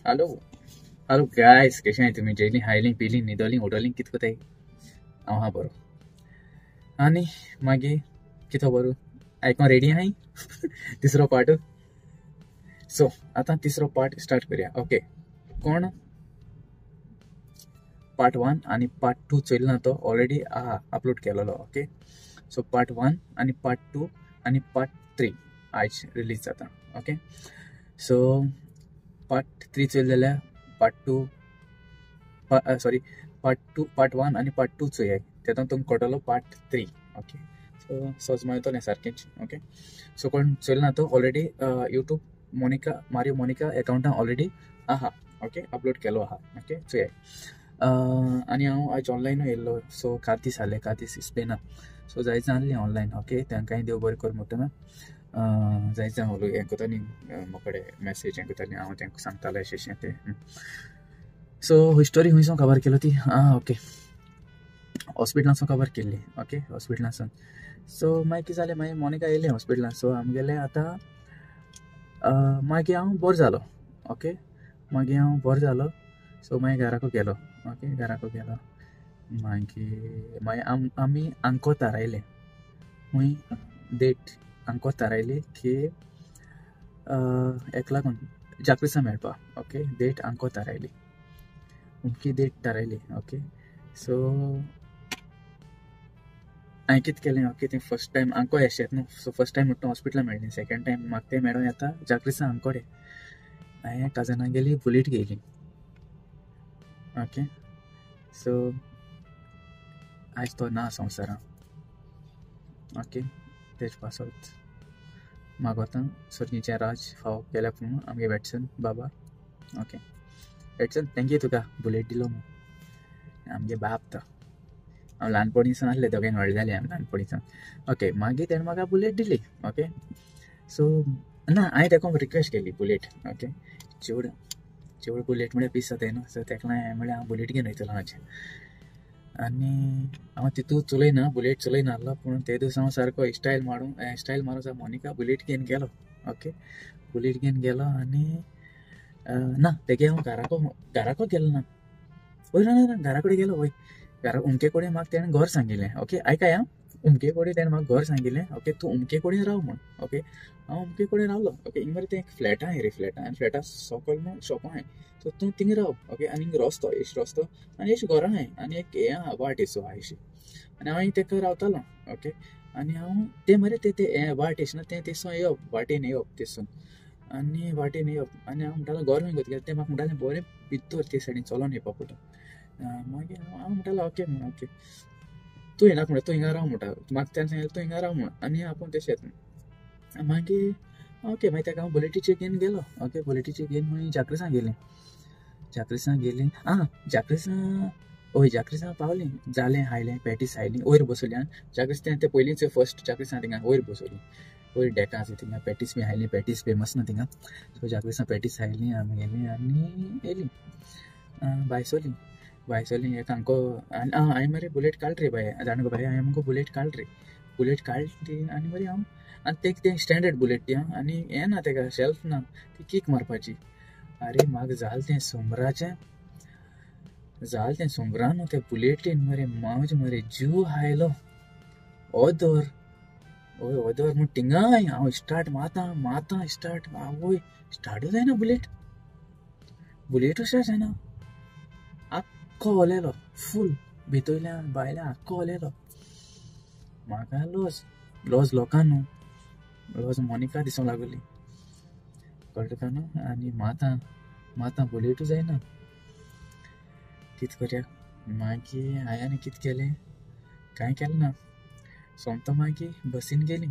Hello hello guys, कशें आहाय तुमी? जेयली, खायली, पिली, न्हिदोली, उठोली, कित कोताय? हांव आहा बरो. आनी मागीर कितें खबर आयकों रेडी आहाय तिसरो पार्ट. सो आतां तिसरो पार्ट स्टार्ट करया. ओके, कोण पार्ट 1 आनी पार्ट 2 चोयलो ना तो ऑलरेडी आहा अपलोड केलेलो. ओके, सो पार्ट 1 आनी पार्ट 2 आनी पार्ट 3 आयज रिलीज जाता. ओके, सो पार्ट 3 चोयले जाल्यार पार्ट 2 सॉरी पार्ट 2 पार्ट 1 आनी पार्ट 2 चोयाय, तेतून तुमकां कळटलो पार्ट 3. ओके, सो सजमा येतलें सारकेंच. ओके, सो कोण चोयलो ना तो ऑलरेडी यूट्यूब मोनिका मारियो मोनिका एकावंटान ऑलरेडी आहा. ओके, अपलोड केलो आहा. ओके, चोयाय. आनी हांव आयज ऑनलायनूय येयल्लो. सो कातीस जालें, कातीस स्पेना. सो जायत जाल्लें ऑनलायन. ओके, तांकांय देव बरें कर म्हणटा. जायत जाण हें करतालीं म्हाका मॅसेज हें करतालीं, हांव तांकां सांगतालें अशें अशें तें. सो ही स्टोरी खंयसून खबर केलो ती? आं ओके, हॉस्पिटलांसून खबर केल्ली. ओके, हॉस्पिटलांसून. सो मागीर कितें जालें, मागीर मोनिका येयलें हॉस्पिटलान. सो आमगेलें आतां मागीर हांव बरो जालो. ओके, मागीर हांव बरो जालो. सो मागीर घराको गेलो. ओके, घराको गेलो. मागीर मागीर आमी आंको थारायलें, खूंय डेट आंको थारायली की हेका लागून जाक्रिसा मेळपा. ओके, डेट आंको थारायली, अमकी डेट थारायली. ओके, सो हांवें कितें केलें, ओके, तें फर्स्ट टायम आंको येशें न्हू. सो फर्स्ट टायम म्हणटा हॉस्पिटलान मेळ्ळें, सेकेंड टायम म्हाका तें मेळों येता जाक्रिसा आंकोडे. हांवें कजनागेली बुलेट घेयली. ओके, सो आयज तो ना संवसारां. ओके, तेज पासत मागोता सर्गीचें राज फाव केल्या पूण आमगे वॅटसन बाबा. ओके वॅटसन, thank you तुका बुलेट दिलो म्हूण. आमगे बाप तो, हांव ल्हानपणीसान आसलें, दोगांय व्हडलें जालें आमी ल्हानपणीसान. ओके, मागीर तेणें म्हाका बुलेट दिली. ओके, सो ना हांवें तेका रिक्वेस्ट केली बुलेट. ओके, चेड चेड बुलेट म्हळ्यार पीस जाताय न्हू. सो तेका हांवें म्हळ्यार हांव बुलेट घेवन वयतलो हाचें. आनी हांव तितू चलयना, बुलेट चलयना आहलो, पूण ते दीस हांव सारको स्टायल मारून स्टायल मारून मोनिका बुलेट घेवन गेलो. ओके, बुलेट घेवन गेलो आनी ना तेगे हांव घराको घराको गेलो ना. वय ना ना घरा कडेन गेलो. वय घरा उमके कडेन म्हाका तेणें घर सांगिल्लें. ओके, आयकाय आं, उमके कडेन तेणें म्हाका घर सांगिल्लें. ओके, तूं उमके कडेन राव म्हूण. ओके, हांव उमके कडेन रावलो. ओके, हिंग मरे तें एक फ्लॅट आहाय रे, फ्लॅट आनी फ्लॅटा सकयल न्हू शॉपां आहाय. सो तूं थिंग राव. ओके, आनी हिंग रस्तो एश रस्तो आनी एश घरां आहाय आनी एक हें आहा वाट एसो आहा अशी. आनी हांव तेका रावतालो. ओके, आनी हांव तें मरे तें तें वाट एश ना तें तेसून येवप, वाटेन येवप तेसून आनी वाटेन येवप. आनी हांव म्हणटालो घर खंय गेलें, तें म्हाका म्हणटालें बरें भितर ते सायडीन चलोन येवपा पडटा. मागीर हांव म्हणटालो ओके म्हूण. ओके, तूं येनाका म्हणटा, तूं हिंगा राव म्हणटा. म्हाका तेणें सांगलें तूं हिंगा राव म्हूण आनी आपूण तशें येता. मागीर ओके, मागीर तेका हांव बुलेटीचेर घेवन गेलो. ओके, बुलेटीचेर घेवन मागीर जाक्रिसां गेलीं, जाक्रिसां गेलीं. आं जाक्रिसां हय, जाक्रिसां पावलीं, जालें हायलें, पॅटीस हायली, वयर बसयली. आं जाक्रिस तें पयलींच फर्स्ट जाक्रिसां थिंगा वयर बसयली, वयर डेकां आसा थिंगा पॅटीस बी हायली, पॅटीस फेमस ना थिंगा. सो जाक्रिसां पॅटीस हायली आमी गेलीं आनी येयलीं बायसोली. बायसोली एक आमको आनी आं हांवें मरे बुलेट काड रे बाय, जाणा गो बाय, हांवें मुगो बुलेट काड रे, बुलेट काडली आनी मरे हांव आनी तें तें स्टँडर्ड बुलेट ती आं, आनी हें ना तेका शेल्फ ना, ती कीक मारपाची. आरे म्हाका जालें तें सोमराचें, जालें तें सोमरा न्हू ते बुलेटीन मरे मावज मरे जीव आयलो. ओदर वय ओदर म्हूण थिंगाय हांव स्टार्ट मारता मारता स्टार्ट, आवय स्टार्टूय जायना बुलेट, बुलेटूय स्टार्ट जायना. आख्खो ओलेलो फूल भितरल्यान भायल्यान आख्खो ओलेलो. म्हाका लॉज लॉज लोकां न्हू, लॉज मोनिका दिसूंक लागली, कळटा तुका न्हू. आनी माता माता बुलेटूय जायना, कितें करया. मागीर हांवें आनी कितें केलें, कांय केलें ना. सोमतो मागीर बसीन गेली,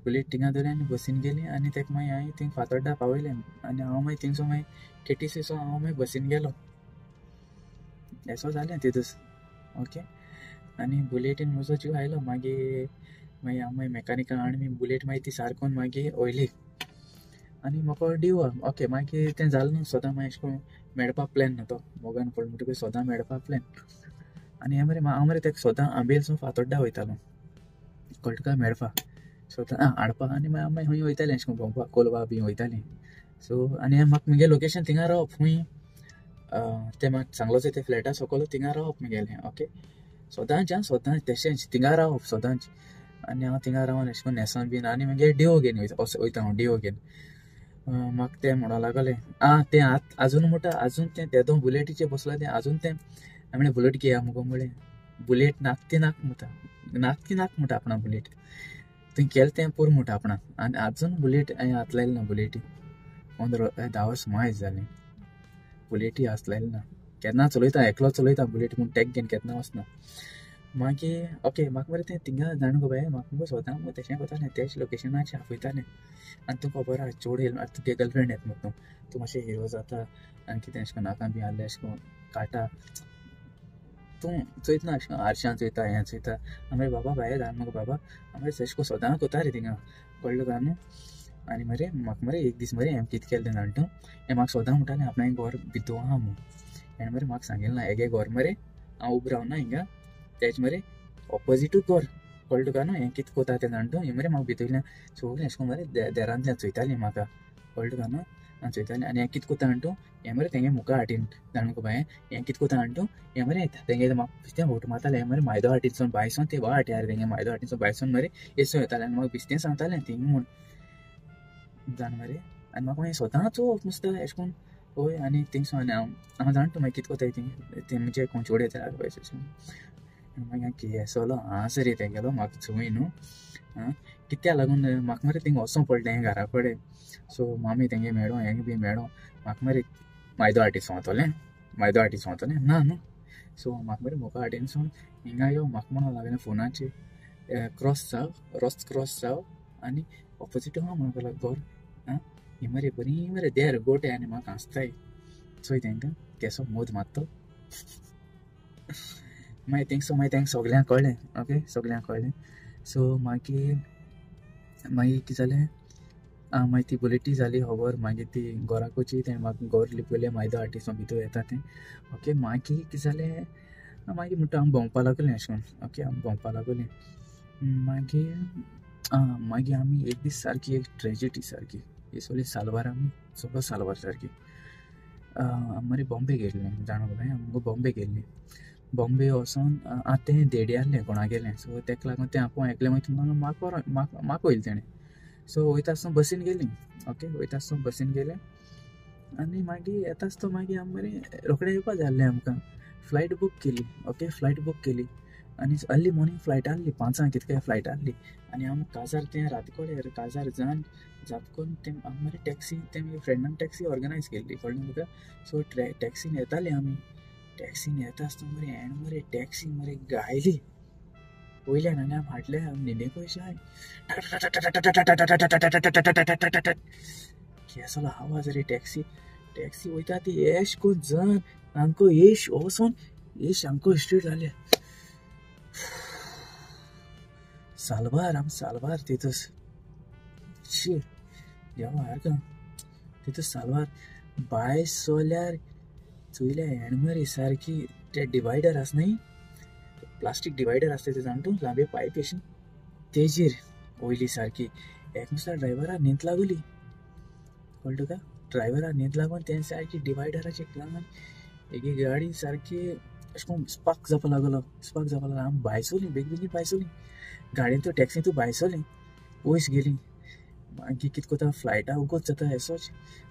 बुलेट थिंगा दवरली आनी बसीन गेली. आनी तेका मागीर हांवें थिंग फातोड्डा पावयलें आनी हांव मागीर थिंगसून मागीर केटीसी सो हांव मागीर बसीन गेलो. एसो जालें ते दीस. ओके, आनी बुलेटीन म्हजो जीव आयलो. मागीर मागीर हांव मागीर मॅकानिका हाडून बुलेट मागीर ती सारकोन मागीर वयली आनी म्हाका डिव. ओके, मागीर तें जालें न्हू, सदां मागीर अशें करून मेळपा प्लॅन न्हू तो मोगान पडलो म्हणटकूच सदां मेळपा प्लॅन. आनी हें मरे हांव मरे तेका सदां आंबेलसून फातोड्डा वयतालो, कळटा तुका, मेळपा सदां हाडपा. आनी मागीर हांव मागीर खंय वयतालें अशें करून भोंवपाक, कोलवा बी वयतालीं. सो आनी म्हाका मुगे लोकेशन थिंगा रावप खूंय तें म्हाका सांगलोच तें फ्लॅटा सकयल थिंगा रावप मुगेलें ओके. सदांच आं सदांच तशेंच थिंगा रावप सदांच. आनी हांव थिंगा रावन अशें करून न्हेसोन बीन आनी मागीर डिओ घेवन वयता वयता हांव डिओ घेवन. म्हाका तें म्हणोंक लागलें आं तें आत आजून म्हणटा आजून तें तेदो बुलेटीचेर बसलां तें आजून तें हांवें म्हणलें बुलेट घेया मुगो म्हणलें बुलेट नाक ती नाक म्हणटा नाक ती नाक म्हणटा आपणा बुलेट तुवें केलें तें पुरो म्हणटा आपणाक. आनी आजून बुलेट हांवें हात लायलो ना बुलेटी 15 10 वर्स मायज जालीं बुलेटी हात लायलो ना. केन्ना चलयता एकलो चलयता बुलेट पूण टॅक घेवन केन्ना वचना. मागीर ओके म्हाका मरे तें थिंगा जाणा गो बाये म्हाका मुगो सदां मुगो तशें कोतालें तेच लोकेशनाचेर आपयतालें. आनी तुका खबर आहा चोड येयलो तुगे गर्लफ्रेंड येता मुगो तूं तूं मातशें हिरो जाता आनी कितें अशें करून नाका बी आहलें अशें करून काडटा तूं चोयतना अशें करून आरशान चोयता हें चोयता. आमी बाबा भायर धाड मुगो बाबा आमी अशें करून सदां कोता रे थिंगा कळ्ळें तुका न्हू. आनी मरे म्हाका मरे एक दीस मरे हांवें कितें केलें तें जाणा तूं हें म्हाका सदां म्हणटालें आपणागें घर भितू आहा म्हूण. हेणें मरे म्हाका सांगिल्लें ना हेगे घर मरे हांव उबो रावना हिंगा तेज मरे ऑपोजिटूच घर कळ्ळें तुका न्हू. हें कितें कोता तें जाणा तूं हें मरे म्हाका भितरल्यान सगळीं अशें करून मरे देरांतल्यान चोयतालीं म्हाका कळ्ळें तुका न्हू. आनी चोयतालीं आनी हें कितें कोता जाणा तूं हें मरे तेंगे मुखार हाटीन जाणा मुगो बाये हें कितें कोता जाणा तूं हें मरे तेंगे म्हाका बेश्टें होट मारतालें हें मरे मायदो हाटीनसून बायसून ते वा हाटयार तेंगे मायदो हाटीनसून बायसून मरे येसो येतालें आनी म्हाका बेश्टें सांगतालें थिंग म्हूण जाणा मरे. आनी म्हाका मागीर सदांच चोवप नुस्तें अशें करून हय. आनी थिंगसून आनी हांव हांव जाणा तूं मागीर कितें कोताय तीं तें म्हणजे कोण चेडूं येता अशें. मागीर हांव केसलो हांस रे तेगेलो म्हाका चोय न्हू आं कित्याक लागून म्हाका मरे थिंगा वचों पडलें घरा कडेन. सो मामी तेंगे मेळो हें बी मेळो म्हाका मरे मायदो हाटी सोंवतलें मायदो हाटी सोंवतलें ना न्हू. सो म्हाका मरे मुखार हाटीनसून हिंगा यो म्हाका म्हणोंक लागलें फोनाचेर क्रॉस जाव रस्तो क्रॉस जाव आनी ऑपोजीट आहा म्हणपाक लागलो घर आं. ही मरे बरी मरे देर गोटे आनी म्हाका हांसताय चोय तेंकां केसो मोद मारतो. मागीर थिंगसो मागीर तेंकां सगल्यांक कळ्ळें ओके सगल्यांक कळ्ळें. सो मागीर मागीर कितें जालें आं मागीर ती बुलेटी जाली खबर. मागीर ती घराक वची तेणें म्हाका घर लिपयलें मायदो हाटीसून भितर येता तें ओके. मागीर कितें जालें मागीर म्हणटा आमी भोंवपा लागलीं अशें करून ओके आमी भोंवपा लागलीं. मागीर आं मागीर आमी एक दीस सारकी एक ट्रेजिडी सारकी ही सगळी साल्वार आमी सगळो साल्वार सारकी आमी मरे बॉम्बे गेल्लीं जाणा गो बाये आमकां बॉम्बे गेल्लीं. बॉम्बे वचोन आं तें देडी आहलें कोणागेलें सो तेका लागून तें आपूण एकलें वयता म्हणून म्हाका म्हाका वयलें तेणें. सो वयता आसतना बसीन गेलीं ओके वयता आसतना बसीन गेलें आनी मागीर येता आसतना मागीर आमी मरे रोखडें येवपा जाय आसलें आमकां. फ्लायट बूक केली ओके फ्लायट बूक केली आनी अर्ली मॉर्निंग फ्लायट आहली 5 कितके फ्लायट आहली. आनी आमी काजार तें राती कडेन काजार जावन जाप करून तें आमी मरे टॅक्सी तें मागीर फ्रेंडान टॅक्सी ऑर्गनायज केल्ली कळ्ळें तुका. सो टॅक्सीन येताली आमी टॅक्सीन येता आसतना मरे हेण मरे टॅक्सी मरे गायली वयल्यान आनी आमी हाडले आमी न्हिदे कशें केसलो आवाज रे टॅक्सी टॅक्सी वयता ती येश करून जन सामको येश वचोन येश सामको स्ट्रेट जालें साल्वार आम साल्वार तितूस शी देवा सारको तितूस साल्वार बाय सोल्यार चोयल्या हेण मरे सारकी ते डिवायडर आसा न्हय प्लास्टीक डिवायडर आसता ते जाणा तूं लांबे पायप अशी तेजेर वयली सारकी एक नुस्ता ड्रायव्हरा न्हीद लागली कळ्ळें तुका. ड्रायव्हरा न्हीद लागून तें सारकी डिवायडराचेर लागून एक गाडी सारकी अशें करून स्पार्क जावपा लागलो स्पार्क जावपा लागलो. आमी भायसोलीं बेगीन बेगीन भायसोलीं गाडयेन तूं टॅक्सीन तूं भायसोलीं पयस गेलीं. मागीर कितें कोता फ्लायटा उगोच जाता येसोच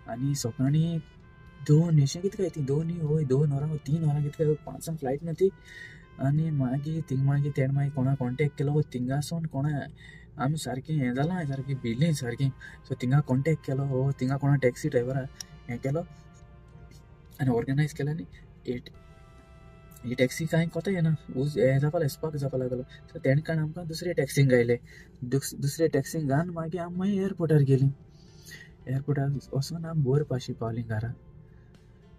आनी सकाळीं 2 अशें कितें काय ती 2 हय 2 वरां 3 वरां कितें काय 5 फ्लायट न्हू ती. आनी मागीर थिंग मागीर तेणें मागीर कोणा कॉन्टेक्ट केलो थिंगासून कोणा आमी सारकें हें जालां सारकें भिलीं सारकें. सो थिंगा कॉन्टेक्ट केलो हो थिंगा कोणा टॅक्सी ड्रायव्हरा हें केलो आनी ऑर्गनायज केलो आनी ही टॅक्सी कांय कोता येना हें जावपा लागलें स्पार्क जावपा लागलो. सो तेणें काडून आमकां दुसरे टॅक्सीन घायले दुसरे टॅक्सीन घालून मागीर आमी मागीर एअरपोर्टार गेलीं. एअरपोर्टार वचोन आमी बोर पाशी पावलीं घरा.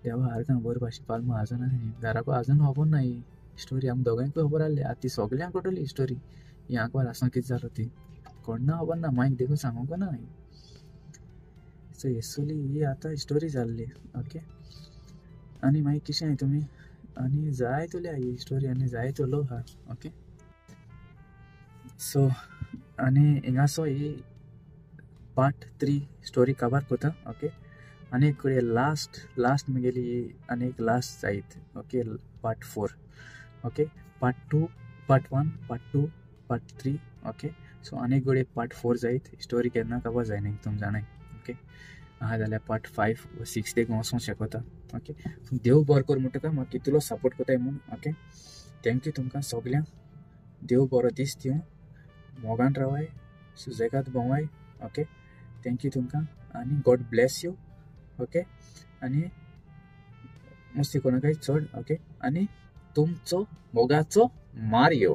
देवा सारको बोर पाशी पावलीं आजून घराक आजून खबर ना ही स्टोरी आमी दोगांयकूय खबर आहली. आतां ती सगल्यांक कळटली स्टोरी ही आंकवार आसतना कितें जालो ती कोण ना खबर ना मागीर देखून सांगूंक ना. सो हेसोली ही आतां स्टोरी जाल्ली ओके. आनी मागीर किशें तुमी आनी जाय तुल्या ही स्टोरी आनी जाय तुलो आहा ओके. सो आनी हिंगासो ही पार्ट 3 स्टोरी कवर कोता ओके. आनी एक घडये लास्ट लास्ट म्हगेली आनी एक लास्ट जायत. Okay, part 4. Okay, part 2, part 1, part 2, part 3. Okay, so आनी एक घडये पार्ट 4 जायत. स्टोरी केन्ना काबार जायना तुम जाणाय. ओके, आहा जाल्यार पार्ट 5 वा 6 देखून वचोंक शकता. ओके, देव बरो कर म्हणटा म्हाका कितलो सपोर्ट करताय म्हूण. ओके, thank you तुमकां सगल्यांक. देव बरो दीस दिवं, मोगान रावाय, सुसेगाद भोंवाय. ओके, thank you तुमकां आनी गॉड ब्लेस you. Okay, आनी मस्ती कोणाकय चड. ओके, आनी तुमचो मोगाचो मारियो.